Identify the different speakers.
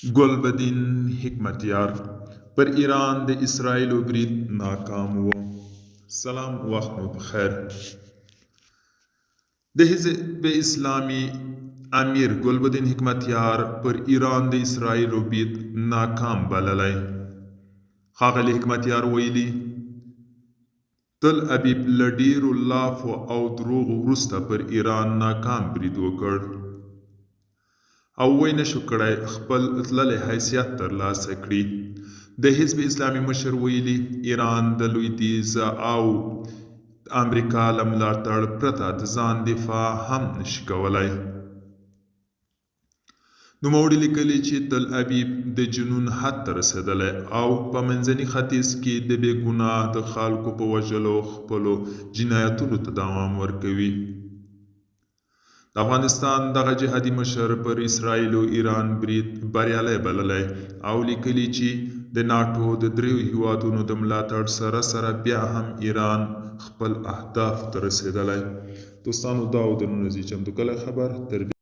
Speaker 1: ګلبدین حکمتیار، پر ایران د اسراییلو برید ناکام و. سلام وخت مو په خیر. د حزب اسلامي امیر ګلبدین حکمتیار پر ایران د اسراییلو برید ناکام بللی. ښاغلي حکمتیار ویلي، تل ابیب له ډېرو لافو او دروغو وروسته پر ایران ناکام برید وکړ او ویې نشو کړای خپل تللی حیثیت ترلاسه کړي. د حزب اسلامي مشر ویلي، ایران د لویدیځ او امریکا له ملاتړ پرته د ځان دفاع هم نشي کولای. نوموړي لیکلي چې تل ابیب د جنون حد ته رسېدلی او په منځني ختیځ کې د بې ګناه د خلکو په وژلو خپلو جنایتونو ته دوام ورکوي. د افغانستان دغه جهادي مشر پر اسراییلو ایران برید بریالی بللی او لیکلي چې د ناټو د دریو هیوادونو د ملاتړ سره سره بیا هم ایران خپل اهداف ته رسېدلی. دوستانو دا و د نن ورځې چمتو کړی خبر. تر